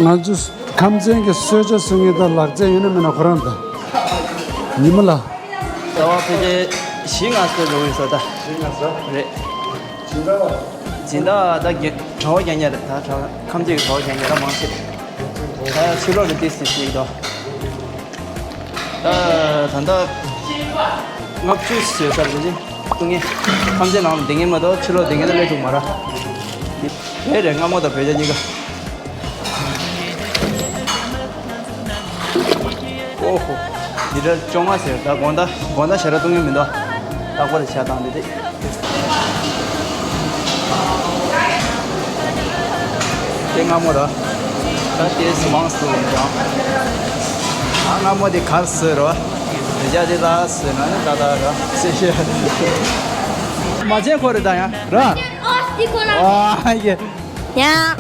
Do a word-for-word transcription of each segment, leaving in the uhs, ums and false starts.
ང་ཚོ་ཁམས་ཚན་གྱི་གསོལ་ཇ་བཟོ་མཁན་དང་ལག་རྩལ་ཡོད་ན་མེད་ན་ཁོ་རང་དང་། ཉི་མ་ལ། ཟླ་བ་ཕལ་ཆེར་བཞི་ལྔ་ཙམ་འགྲོ་གི་ཡོད་ས་ད། བཞི་ལྔ་ཙམ། རེད། སྦྱིན་བདག་ལ། སྦྱིན་བདག་ད་གྲྭ་པ་རྐྱང་རྐྱང་རེད། ད་གྲྭ་པ་ཁམས་ཚན་གྱི་གྲྭ་པ་རྐྱང་རྐྱང་རེད། མང་ཆེ་ད་ཕྱི་ལོགས་ལ་ཏོག་ཙམ་ཞིག་འདུག་ད་ད་ལྟ་ལྔ་བཅུ་ཙམ་ཡོད་ས་རེད། ཅིག་བཏུང་མཁན། ཁམས་ཚན་ནང་ལ་བསྡད་མཁན་མ་གཏོགས་ཕྱི་ལོགས་བསྡད་མཁན་ད་སླེབས་ཐུབ་མ་རེད། རེད་རེད། སྔ་མོ་དང་བོད་ཇ་གཉིས་ཀ། ཨོ་ཧོ། འདི་འདྲ་བཅོ་ལྔ་ཟེར། ད་དགོང་དག་དགོང་དག་ཞེ་དྲག་བཏུང་མཁན་མི་འདུག་རྟག་པར་ཆ་བཏང་འདི་དེ། དེ་སྔ་མོ་ར། ད་དེ་སུ་མང་སུ་ཡིན་ཀྱང་། ཨ་སྔ་མོ་དེ་གར་སོས་རོ། བོད་ཇ་དེ་ལ་སོས་ན་ནི་ད་ད་ར་སེ་ཤེ། མ་བྱན་ཁོ་རེ་ད་ཡང་ར། ཨོ་སི་ཁོ་ན། ཨ་ཡེ། ཡང་།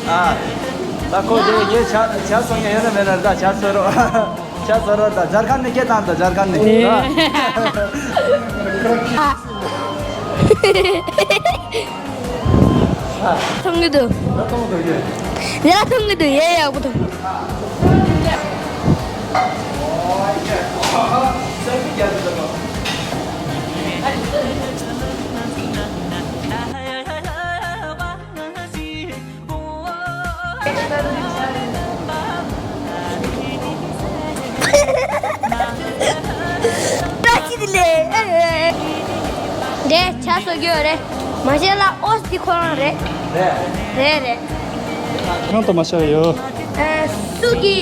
ཨ། ད་ཁོ་དེ་ངས་ཇ་ཇ་བཟོ་མཁན་ཡོད་ན་མེད་ན་ད་ཇ་བཟོ་རོགས། ཇ་བཟོ་རོགས་ད། ཇར་ཁན་ནས་སྐད་བཏང་ད། ཇར་ཁན་ནས་ཨེ། ད། མཐོང་གི་འདུག་ཡ་མཐོང་གི་འདུག་ཡ་མཐོང་གི་འདུག་ཡ་ཡག་པོ་མཐོང་། བཀྲ་ཤིས་བདེ་ལེགས། འདྲེ་ཇ་བཟོ་རྒྱུ་ཡོད་རེད། མ་བྱན་ལ་ཨོ་སི་ཁོ་རང་རེད། རེད་རེད། ཁང་དུ་མ་ཆགས་ཡོད། ཨ། སུ་གི།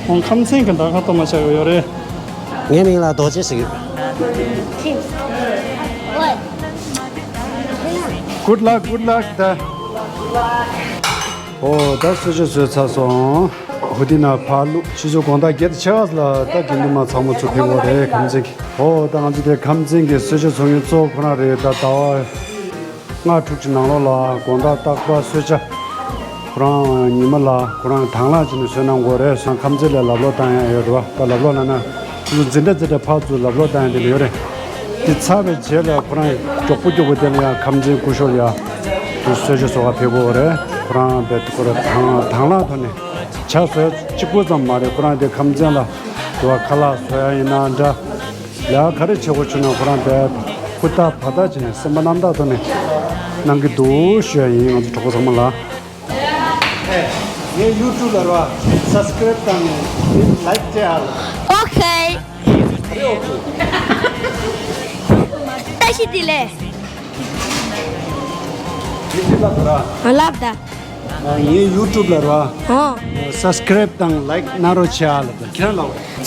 ཁོང་ཁམས་ཚན་གྱི་ད་ཁང་དུ་མ་ཆགས་ཡོད་རེད། ངའི་མིང་ལ་རྡོ་རྗེ་ཟེར་གི་ཡོད། Good luck, good luck ད། ཨོ་ད་གསོལ་ཇ་བཟོས་ཚར་སོང་། ཧུ་དི་ན་ཕར་བླུགས། ཕྱི་ཕྱོགས་དགོང་དག་བརྒྱད་དང་ཕྱེད་ཀ་ལ་ད་དགེ་འདུན་པ་ཚང་མ་ཚུར་ཕེབས་ཡོད་རེད་ཁམས་ཚན་གྱི། ཨོ་ད་ང་ཚོ་དེ་ཁམས་ཚན་གྱི་གསོལ་ཇ་བཟོ་མཁན་གཙོ་བོ་ཁོ་རང་རེད། ད་ཟླ་བ་ལྔ་དྲུག་ཅིག་ནང་ལོགས་ལ་དགོང་དག་རྟག་པར་གསོལ་ཇ་ཁོ་རང་ཉི་མ་ལ་ཁོ་རང་དང་བླངས་བྱས་ནས་བཟོས་གནང་གི་ཡོད་རེད། ཁམས་ཚན་ལ་ལབ་ལོག་བཏང་ཡ་ཡོད་རེད་བ། ད་ལབ་ལོག་ལབ་ན་ཁོ་ཚོ་འཛིན་གྲྭ་འཛིན་གྲྭ་ཕར་ཚུར་ལབ་ལོག་བཏང་ཡ་དེ་ཡོད་རེད། དེ་ཚར་བའི་རྗེས་ལ་ཁོ་རང་མགྱོགས་པོ་མགྱོགས་པོ་དེ་ལ་ཡང་ཁམས་ཚན་སྐུ་ཞབས་ཡ་དེ་གསོལ་ཇ་བཟོ་ག་ཕེབས་ཀྱི་ཡོད་རེད། ཁོ་རང་བས་ཁོ་རང་དང་དང་བླངས་ཐོག་ནས་ཇ་བཟོ་ཡ་གཅིག་པུ་ཙམ་མ་རེད། ཁོ་རང་དེ་ཁམས་ཚན་ལ་དུ་བ་ཁ་ལག་བཟོ་ཡ་ཡིན་ན་འདྲ། ལས་ཀ་ག་རེ་བྱེད་དགོས་བྱུང་ན་ཁོ་རང་དེ་ཧུར་ཐག་བར་ཐག་བྱས་ནས་སེམས་པ་རྣམ་དག་ཐོག་ནས་གནང་གི་འདུག་ཞུ་ཡ་ཡིན། ང་ཚོ་གྲོགས་པོ་ཚང་མ་ལ། ངའི་ཡུ་ཊུབ་ལ་ར་སབ་སི་ཀེ་རེབ་དང་ལའིཀ་བྱེད་ཨ་ལ། ཨོ་ཁེ། བཀྲ་ཤིས་བདེ་ལེགས། ཡུ་ཊུབ་ལ་ར། ལབ་ད། ངའི་ཡུ་ཊུབ་ལ་ར། ཨོ། སབ་སི་ཀེ་རེབ་དང་ལའིཀ་གནང་རོགས་བྱེད་ཨ་ལབ་ད། ཁྱེད་རང་ལ།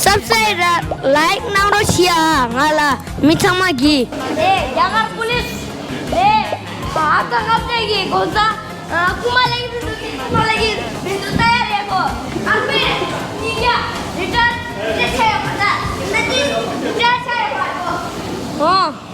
སབ་སི་ཀེ་རེབ་ར་ལའིཀ་གནང་རོགས་བྱེད་ཨ། ང་ལ་མི་ཚང་མ་གིས། ཨེ་རྒྱ་གར་པུ་ལིས། ཨེ་ཨ་ད་ང་ཚོ་གི་གོ་ས། ཨ། རྐུ་མ་ལེགས་མི་འདུག་རྐུ་མ་ལེགས་མི་འདུག་ལྟ་ཡ་རེད་གོ། ཨ་མེ་གཉིས་ཀ་རི་ཊར་རི་ཊར་ཆགས་ཡོད་པ་ད། ད་ཅི་རི་ཊར་ཆགས་ཡོད་པ་གོ། ཨོ།